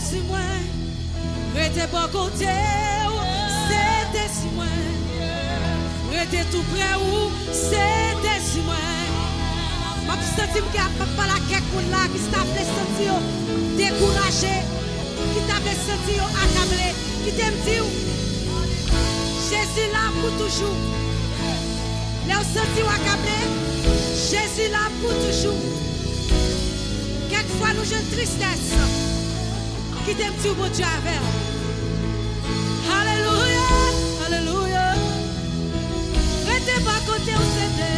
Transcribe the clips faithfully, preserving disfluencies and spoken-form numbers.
Sou mwen, rete bò kote w, se te sou mwen. Rete tou prè ou, se te sou mwen. M ap santi m gen ap pale ak kèk moun la ki ta vle santi yo dekouraje, ki ta vle santi yo akable. Kite m di w, Jezi la pou toujou. Lè w santi w akable, Jezi la pou toujou. Kèk fwa nou jwenn tristès. Kite m di w Bondye avè w. Alelouya, alelouya. Rete bò kote w, se te.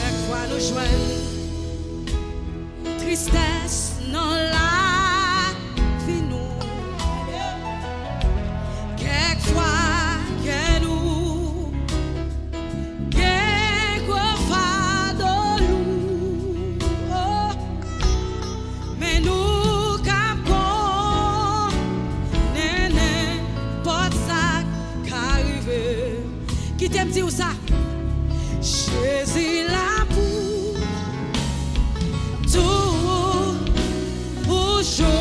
Kèk fwa nou jwenn tristès nan lavi nou. Kèk fwa kè nou gen gwo fado lou. Oh. Men nou ka konnen nenpòt sa k ka rive. Kite m di w sa. Jezi la pou toujou.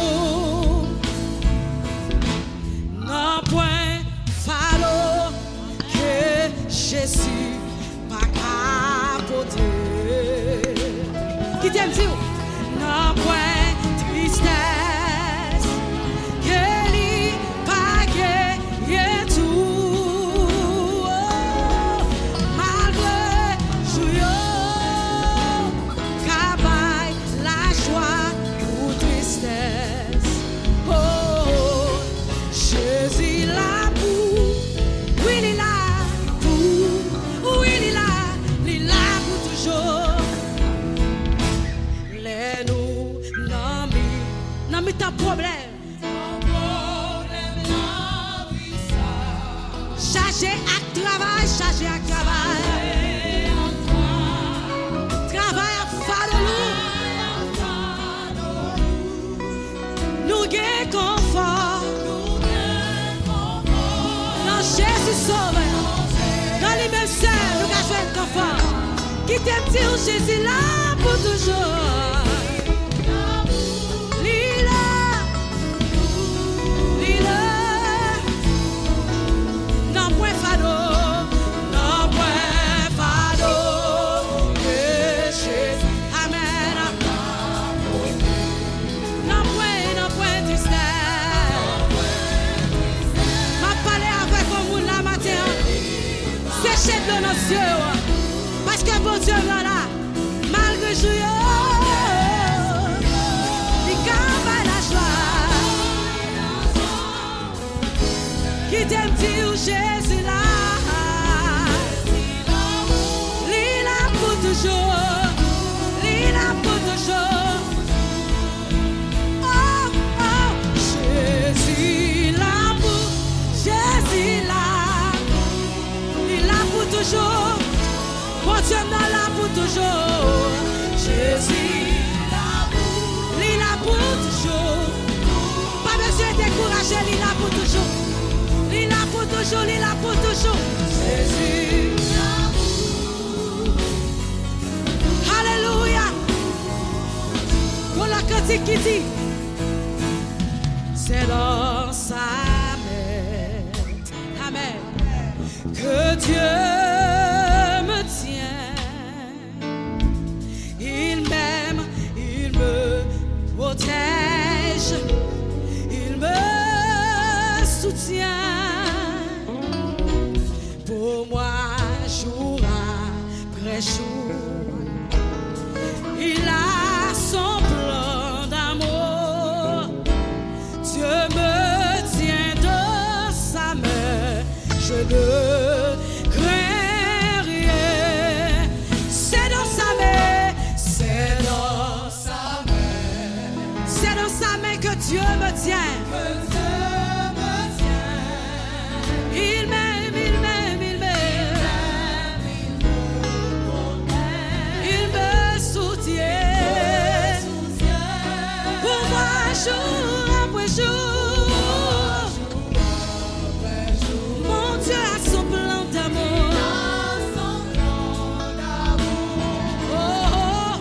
Nanpwen fado ke Jezi pa ka pote. Kite m di w, nanpwen tristès ke li pa genyen tou. Malgre jou yo ka bay lajwa pou tristès. Oh, Jezi la pou, wi, li la pou, wi, li la, li la pou toujou. Lè nou nan mi, nan mitan pwoblèm. Chaje ak travay, chaje ak travay. Travay ap fado lou. Nou gen konfò nan Jezi Sovè. Nan li menm sèl nou ka jwenn konfò. Kite m di w, Jezi la pou toujou. Li la, li la. Nanpwen fado, nanpwen fado ke Jezi. Amèn. Nanpwen, nanpwen tristès. M ap pale avèk yon moun la maten an. Seche dlo nan zye w. Paske Bondye w la. Malgre jou yo, li ka bay lajwa. Kite m di w, Jezi la. Li la pou toujou. Li la pou toujou. Oh, oh, Jezi la pou, Jezi la. Li la pou toujou. Bondye m nan la pou toujou. Jezi, li la pou toujou. Pa bezwen dekouraje, li la pou toujou. Li la pou toujou, li la pou toujou. Jezi. Alelouya. Gon lòt kantik ki di, c'est dans sa main. Amen. Que Dieu me tient, il m'aime, il me protège, il me soutient. Pour moi, jour après jour, il a son plan d'amour. Dieu me tient de sa main, je ne crains rien. C'est dans sa main, c'est dans sa main. C'est dans sa main que Dieu me tient. Que Dieu me tient. Il m'aime, il m'aime, il m'aime. Il me soutient. Pour moi, jour après jour. Mon Dieu a son plan d'amour. Oh, oh.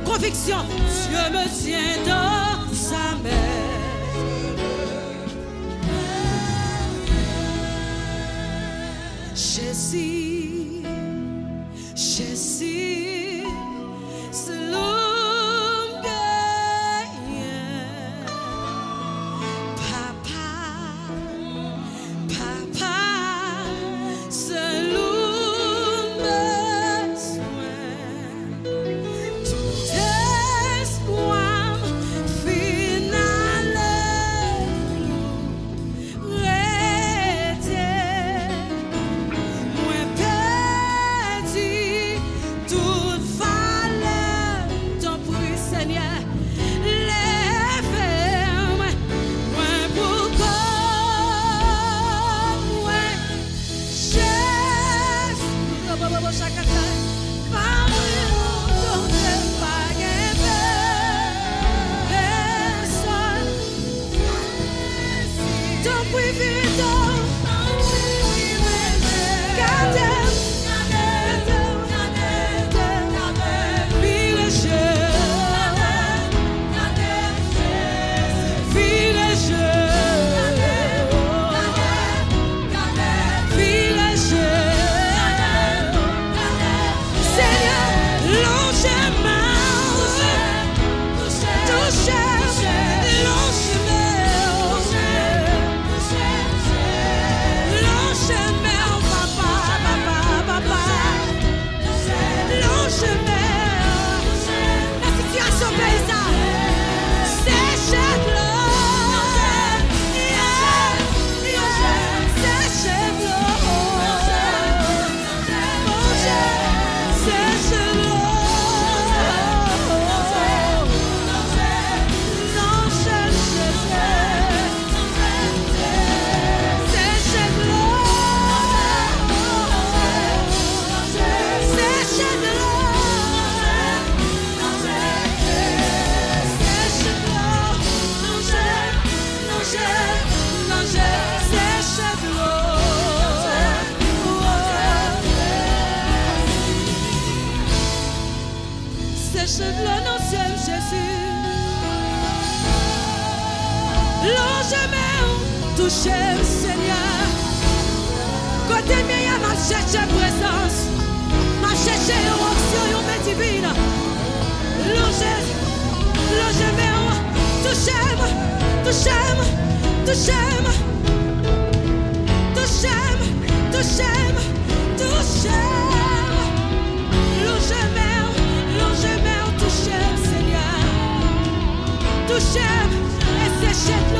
Conviction. Dieu me tient dans sa main. Jezi, Jezi, se li m genyen. Papa, Papa, se li m bezwen. Tout espwa m fin ale lwen ou rete. Mwen pèdi tout valè. Tanpri, Senyè, leve mwen, mwen pou kò mwen. Jezi, pami moun kote pa gen pèsòn. Tanpri, vire do w. Gade m. Vire je w. Vire je w. Vire je w. Senyè, lonje men w. Touche m. Lonje men w. Lonje men w, papa, papa, papa. Lonje men w nan sitiyasyon peyi sa. Seche dlo. Yeah, yeah. Seche dlo. Bondye, seche dlo. Non, seche, seche. Seche dlo. Seche dlo. Seche dlo. Lonje, lonje, lonje. Seche dlo. Seche dlo nan zye m, Jezi. Lonje men w, touche m, Senyè. Kote m ye a, m ap chèche prezans. M ap chèche yon onksyon, yon men divin. Lonje, lonje men w, touche m, touche m, touche m. Touche m, touche m, touche m. Lonje men w, lonje men w, touche m, Senyè. Touche m e seche dlo.